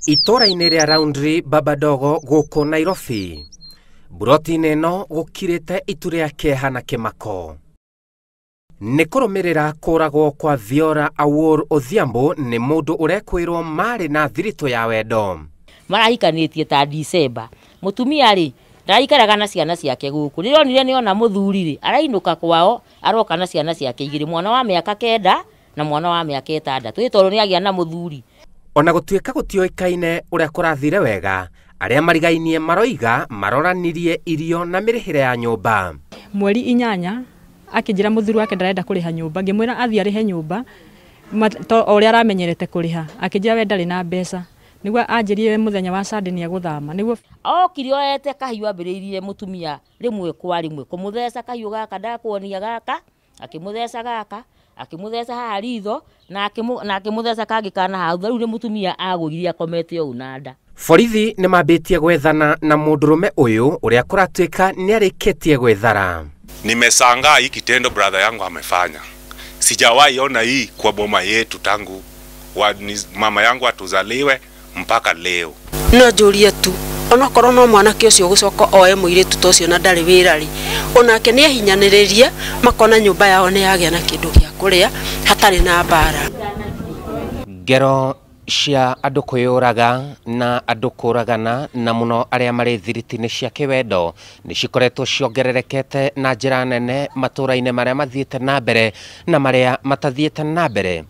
Itũra-inĩ rĩa Roundtree Babadogo gũkũ Nairobi, mburoti-inĩ ĩno gũkirĩte itu rĩa kĩeha na kĩmako. Nĩ kũrũmĩrĩra kũragwo kwa Viora Awuor Odhiambo nĩ mũndũ ũrekwĩrwo marĩ na thiritũ ya wendo. Marahikanĩtie ta December. Mũtumia rĩ ndaraikaraga na ciana ciake gũkũ. Rĩrĩa onire nĩona mũthuri rĩ, arainũka kwao, aroka na ciana ciake igĩrĩ, mwana wa mĩaka 9 na mwana wa mĩaka 6. Ĩ tondũ nĩagĩa na mũthuri. Ona gũtuĩka gũtiũĩkaine ũrĩa kũrathire wega, arĩa marigainie maroiga maroranirie irio na mĩrĩhĩre ya nyũmba. Mweri 8 akĩnjĩra mũthuri wake ndarenda kũrĩha nyũmba, ngĩmwĩra athiĩ arĩhe nyũmba o ũrĩa aramenyerete kũrĩha, akĩnjĩra we ndarĩ na mbeca. Nĩguo anjĩrire mũthenya wa Sunday nĩegũthama. Nĩguo okire oete kahiũ ambĩrĩirie mũtumia rĩmwe kwa rĩmwe kũmũtheca kahiũ gaka ndakuonia gaka, akĩmũtheca gaka, akĩmũtheca haha ritho na akĩmũtheca kangĩ kana hau. Rĩu nĩ mũtumia agũire akomete ũũ na nda. Borithi nĩ mambĩtie gwethana na mũndũrũme ũyũ ũrĩa kũratuĩka nĩarĩkĩtie gwĩthara. Nimeshangaa hii kitendo brother yangu amefanya. Sijawahi ona hii kwa boma yetu tangu mama yangu atuzaliwe mpaka leo. No njũrie tu onokorwo no mwanake ũcio gũcoka oe mũirĩtu ta ũcio na ndarĩ wĩra rĩ, onake nĩ ehinyanĩrĩrie makona nyũmba yao nĩ yagĩa na kĩndũ gĩa kũrĩa hatarĩ na mbara. Ngero cia andũ kwĩyũraga na andũ kũragana na mũno arĩa marĩ thiriti-inĩ cia kĩwendo nĩ cikoretwo ciongererekete na njĩra nene matũra-inĩ marĩa mathiĩte na mbere na marĩa matathiĩte na mbere.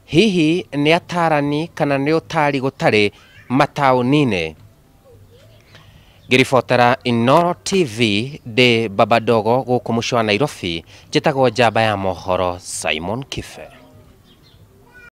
Hihi nĩ atarani kana nĩ ũtari gũtarĩ mataũni-inĩ? Ngĩribotera Inooro TV ndĩ Babadogo gũkũ mũciĩ wa Nairobi, njĩtagwo njamba ya mohoro Simon Kibe.